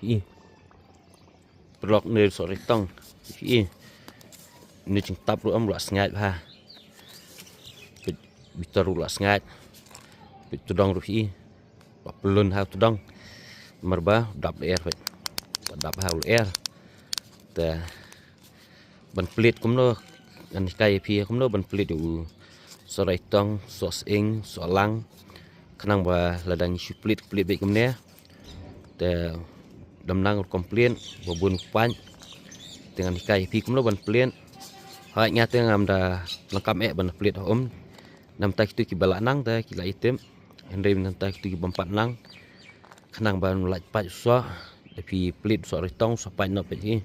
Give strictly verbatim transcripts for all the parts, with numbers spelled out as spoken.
Ih. Paralok, ne soh roi tong. Ih. Ne jingtap ruh em ruh sngaid bha. Peit bitar ruh la sngaid. Peit tudong ruh ih. Ba plun ha tudong. Namar ba dap lyer peit. Ba dap ha lyer. Te ban plie kumno, ngan hikai ïa phi kumno ban plie ïa u soh roi tong, soh sying, soh lang. Khnang ba lada ngi shu plie, plie beit kumne, te dam nang rukom plie ba bun u pait. Te ngan hikai ïa phi kumno ban plie. Hooid, nga te ngam da nang kam eh ban plie ha um. Namar ta kitu kiba lah nang te ki la ïa tip. Hynrei namar ta kitu kibym pat nang, khnang ban lait pait u soh. Da phi plie u soh roi tong, soh pait noh peit hi.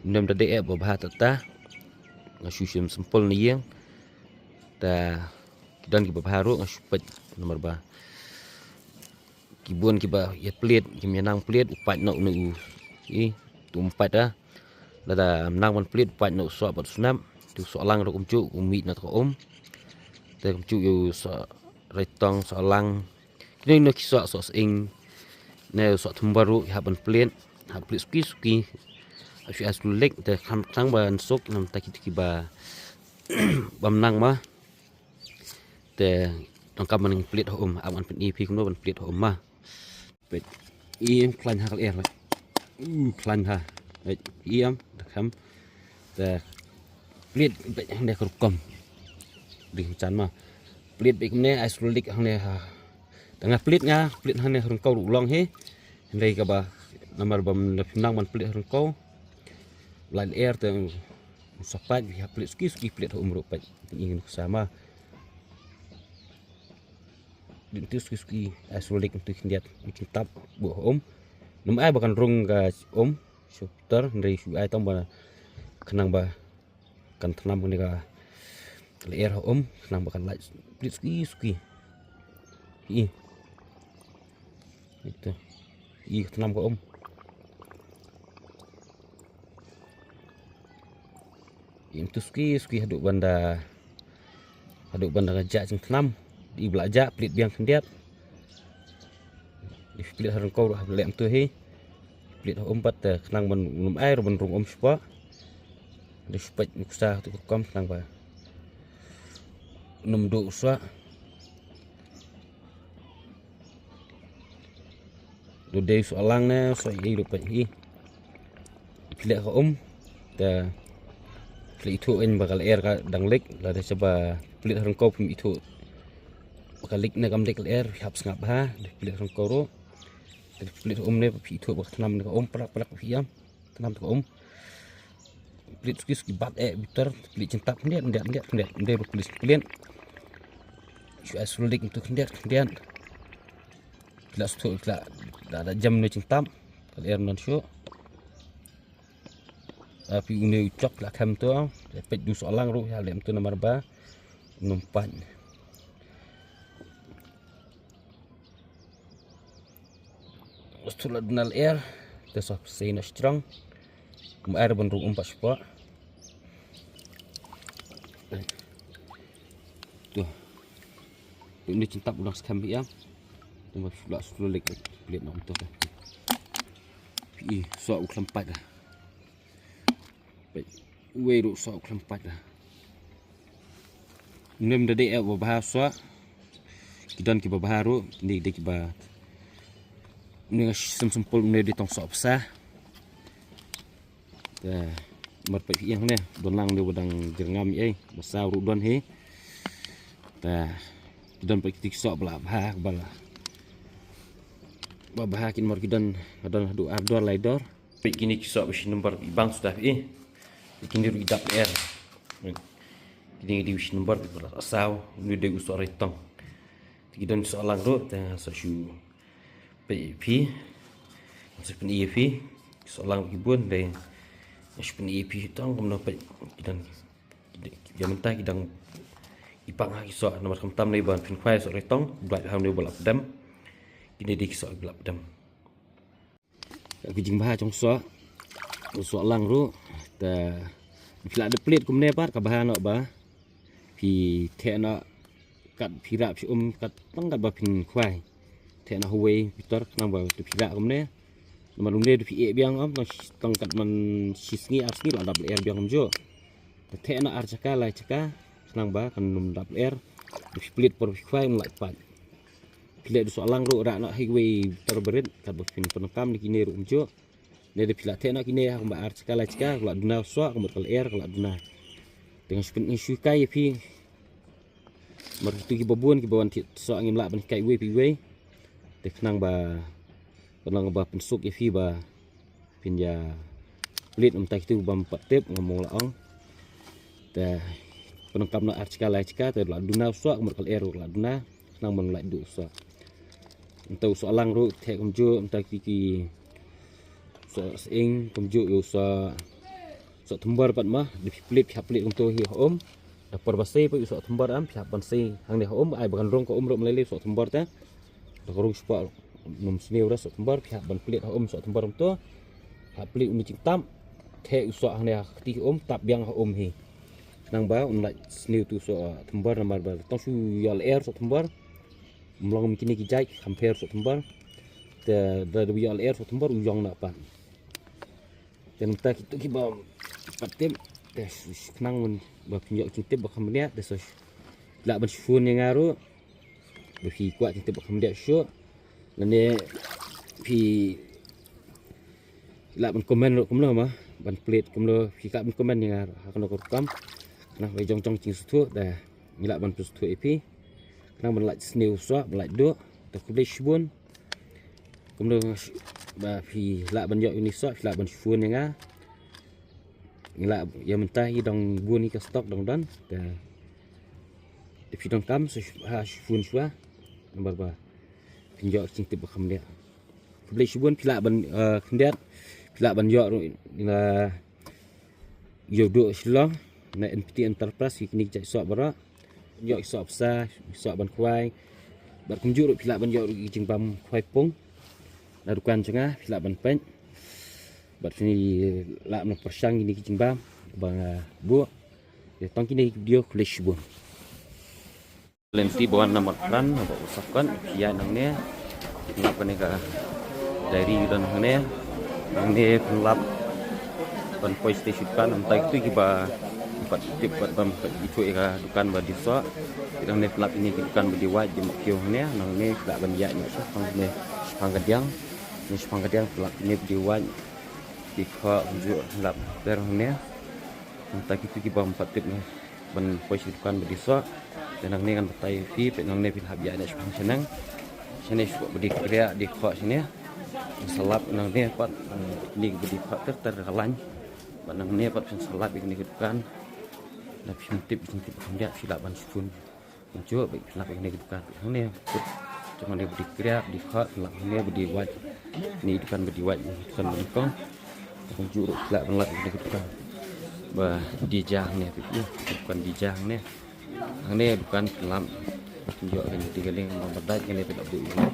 Ym da dei eh ba bha ta ta. Nga shu shim sampul na ïing. Te ki don kiba bha ruh nga shu peit namar ba ki bun kiba ïa plie, kim ïa nang plie, u pait noh une u. Ih, tu um pait ah. Lada ym nang ban plie, u pait noh u soh bad u snep. Tu soh lang ruh kumjuh, u mih noh ka um. Te kumjuh ïa u soh roi tong, soh lang. Kine kine ki soh, soh sying. Ne soh thumbar ruh, hap ban plie. Hap plie suki suki. Hap shu ai shu lek, te khnang, khnang ban suk, namar ta kitu kiba bym nang ma. Te tang kam ban plie ha um, ap ngan pyni phi kumno ban plie ha um ma. Peit. Ïa khlaiñ ha ka lyer. U khlaiñ ha. Peit, ïa da kham. Te plie beit hangne ka rukom. Dei chan ma. Plie beit kumne, ai shu lek hangne ha. Te nga plie, nga plie hangne ha ryngkew ruh long hi. Hynrei kaba namar ba phim nang ban plie ha ryngkew. Lait lyer te u soh pait, hap plie suki suki, plie ha um ruh peit. Ïa ngi nuksa ma. Dei tu suki suki, ai shu lek tu khyndiat, jingtap buh ha um. Nym ai ba kan rung ka um, shu putar, hynrei shu ai tang ba khnang ba kan thnam kane ka lyer ha um, khnang ba kan lait plie suki suki. Ih. Ito. Ih, thnam ka um. Ïa tu suki suki haduh ban da, haduh ban da ka jah jingthnam. Ïa ba la jah plie biang khyndiat. Ïa plie ha ryngkew ruh ha leh tu hi. Plie ha um pat, eh, khnang ban nym ai ruh ban rung um shapoh. Ïa shu peit nuksa tu ka kam khnang ba nym duh u soh. Dei u soh lang ne soh ei ruh peit hi. Plie ha um. Te plie ithuh ïa ba ka lyer ka dang lek, lada sha ba plie ha ryngkew phim ithuh ba ka lek ne kam lek lyer, hap sngap bha, plie ha ryngkew ruh. Te plie ha um ne phi ithuh ba ka thnam ne ka um, prak prak phi ïam. Thnam ka um. Plie suki suki bad eh bitar, plie jingtap khyndiat khyndiat khyndiat khyndiat, ym dei ba plie plie. Shu ai shu lek tu khyndiat khyndiat. Plie shu tu plie da da jam ne jingtap. Ka lyer nan shu. Phi une u chok la kham tu. Peit du soh lang ruh ïa lem tu namar ba nym pait. Us tu la duna lyer, te soh sei na strong. Kum ai ban rung um pat shapoh. Tu. Tu ni jingtap u dang skhem biang. Tu ma shu la shu lek plie na um tu. Phi soh u khlem pait da. Peit. Uwei ruh soh u khlem pait da. Ym da dei eh ba bha soh. Ki don kiba bha ruh, kine dei kiba. Une nga sim sampul une dei tong soh pisa. Te mar peit ïa hangne, don lang une ba dang jyrngam ïa ei, ba saw ruh don hi. Te ki don peit kiti ki soh ba la bha, ba la. Ba bha kin mar ki don, nga don haduh ar dor lai dor. Peit kine ki soh ba shi number i bang suda phi. Kine ruh i dap er. Kine dei ba shi number i ba la saw, une dei u soh roi tong. Te ki don soh lang ruh, te nga sa shu peit ïa phi. Nga sa pyni ïa phi. Soh lang ki bun dei. Nga shu pyni ïa phi tang kumno peit ki don. Ïa mynta ki dang i pang ha ki soh namar khamtam ne ban pynkhwai soh roi tong, blait ha une ba la pdem. Kine dei ki soh ba la pdem. Ka jingbha jong soh. Soh lang ruh. Te phi la dep plie kumne pat ka bha noh ba phi theh noh kat phi rah phi um kat tang kat ba phin khwai. Theh noh hawei phi tor khnang ba tu phi rah kumne. Namar une da phi ïeh biang, ym tang, tang kat man shi sngi ar sngi la dap lyer biang kumjuh. Te theh noh ar jaka lai jaka, khnang ba kan ym dap lyer. Da phi plit por phi khwai ym lah pat. Phi leh da u soh lang ruh, rah noh ha kiwei tor barit, katba phin pyndonkam da kine ruh kumjuh. Ne da phi la theh noh kine ha kumba ar jaka lai jaka, ka la duna u soh, ka mut ka lyer ka la duna. Te nga shu pyn, nga shu hikai ïa phi. Namar kito kiba bun kiba wan thied soh ngim lah ban hikai iwei pa iwei. Te khnang ba, khnang ba pynsuk ïa phi ba phin ïa plit, namar kito bym pat tip, nga ong la ong. Te pyndonkam noh ar jaka lai jaka, te la duna u soh, ka mut ka lyer ka la duna, khnang ban lait duh u soh. Mynta u soh lang ruh theh kumjuh, mynta ki, ki soh sying kumjuh, ïa u soh, soh thymbar pat ma, da phi plit, phi hap plit kumto hi ha um. Da por ba sei pat u soh thymbar, am phi hap ban sei hangne ha um, ai ba kan rung ka um ruh, ma lei lei u soh thymbar te. Da ka rung spah, ym sniew ruh soh thymbar, phi hap ban plit ha um soh thymbar kumto. Hap plit une u jingtap, theh u soh hangne ha kti um, tap biang ha um hi. Khnang ba un lait sniew tu soh thymbar, namar ba tang shu ïoh lyer soh thymbar. Ym long kine ki jait, kham pher soh thymbar. Te da, da ïoh lyer soh thymbar u ïong na pat. Te mynta kito kiba pat tip, te khnang ban ba phin ïoh jingtip ba kham bniah, te sa lah ban shun ïa nga ruh. Ba phi kwah jingtip ba kham bniah shuh. Lane phi lah ban comment ruh kumno ma, ban plit kumno, phi lah ban comment ïa nga ha kano ka rukom. Khnang ba jong jong jingsngewthuh, da ngi lah ban pynsngewthuh ïa phi. Khnang ban lait sniew u soh, ban lait duh. Te khublei shibun. Kumno ba phi lah ban ïoh uni soh, phi lah ban shun ïa nga. Ngi lah ïa mynta hi dang bun hi ka stock dang don. Te, te phi donkam sa ha shun shuwa. Namar ba phin ïoh jingtip ba kham bniah. Khublei shibun, phi lah ban, eh, khyndiat, phi lah ban ïoh ruh na Ïoh duh Shillong na N P T Enterprise, ki kine ki jait soh baroh. Ïoh ki soh psa, ki soh ban khwai. Bad kumjuh ruh phi lah ban ïoh ruh ki jingbam khwai pung. Na dukan jong nga phi lah ban peit. Bad phi lah ban pyrshang kine ki jingbam ba nga buh. Ïa tang kine ki video, khublei shibun. Lynti ba wan na Markran, ba u sakon, phi ïaid nangne, phi lap kane ka diary don hangne, nangne phi lap ban poi sha dukan, mynta kito kiba pat tip pat bym pat ithuh ïa ka dukan ba die soh, nangne phi lap ïa kine ki dukan ba die wait, die mawkhiew hangne, nangne phi lah ban ïaid noh shaphang hangne, shaphang kadiang, ne shaphang kadiang phi lap ïa kine ba die wait, die khoh, kumjuh, phi lap ter hangne, mynta kito kiba ym pat tip ne. Ban poi sha dukan ba die soh. Te nangne ngan batai ïa phi, peit nangne phi hap ïaid noh shaphang shaneng. Shane shuh ba die kriah die khoh shane. Sa lap nangne pat, kine ba die khoh ter ter ka lain. Bad nangne pat phin sa lap ïa kane ka dukan. Lada phim tip, phim tip kham bniah phi lah ban shun. Kumjuh ba phi lap ïa kane ka dukan. Hangne kut jong kane ba die kriah die khoh, phi lap hangne ba die wait. Kane dukan ba die wait, dukan ba nyngkong. Kumjuh ruh phi lah ban lap ïa kane ka dukan ba die ja hangne, phi, dukan die ja hangne. Hangne dukan phi lap. Ïoh kane, kane, kane, ma ba dait kane phi lap buh ïa kane.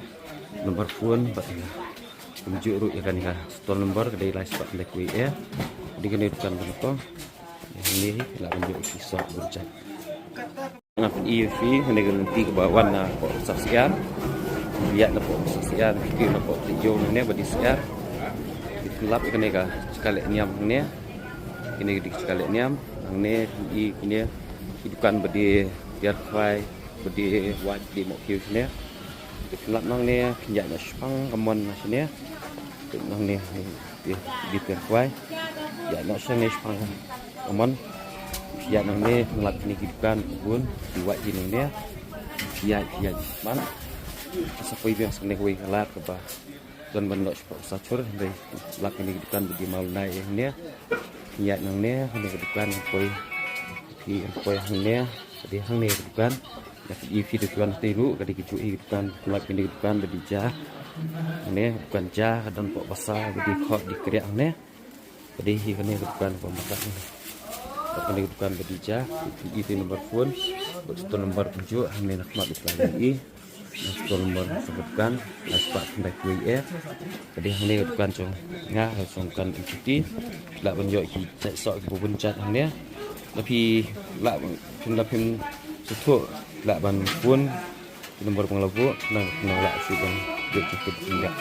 Number phone bad ïa kane. Kumjuh ruh ïa kane ka stall number ka dei lai spah khyndai khyndai. Dei kane dukan ba nyngkong. Hangne phi lah ban ïoh ki soh bun jait. Nga pyni ïa phi hangne ka lynti kaba wan na poh Syiar. Ïaid na poh Syiar, phi kiew na poh Tiong hangne ba die syiar. Phi lap ïa kane ka jaka leh niam hangne. Kine ki dei ki jaka leh niam. Hangne phi i kine ki dukan ba die tiar khwai, ba die wait, die mawkhiew shane. Te phi lap nangne, phin ïaid noh shaphang ka mon na shane. Te nangne, die, die tiar khwai. Ïaid noh shane shaphang ka mon. Phi ïaid nangne, phin lap kine ki dukan, bun, die wait, die nangne. Phi ïaid, phi ïaid, man. Sa poi biang sa kane kawei ka lad kaba don ban noh shapoh Syiar, hynrei lap kine ki dukan ba die mawnai hangne. Phi ïaid nangne, hangne ka dukan poi. Phi poi hangne, ka dei hangne ka dukan. Ïa phi, phi dukan te ruh, ka dei kajuh hi ka dukan, lap kine ka dukan ba die ja. Hangne dukan ja, ka don poh basa ba die khoh die kriah hangne. Ka dei hi kane ka dukan ba mata hangne. Kane ka dukan ba die ja, phi i te number phone, bad stall number kumjuh, hangne na khmat dukan i. Stall number sa ka dukan, lai spah khyndai khyndai eh. Ka dei hangne ka dukan jong nga, ha jong dukan N P T. Phi lah ban ïoh ki jait soh kiba bun jait hangne. Lada phi lah ban, phi lah phin sngewthuh, phi lah ban phone ki number ba nga la buh, nang, nang lah shu ban ïoh jingtip jingïap.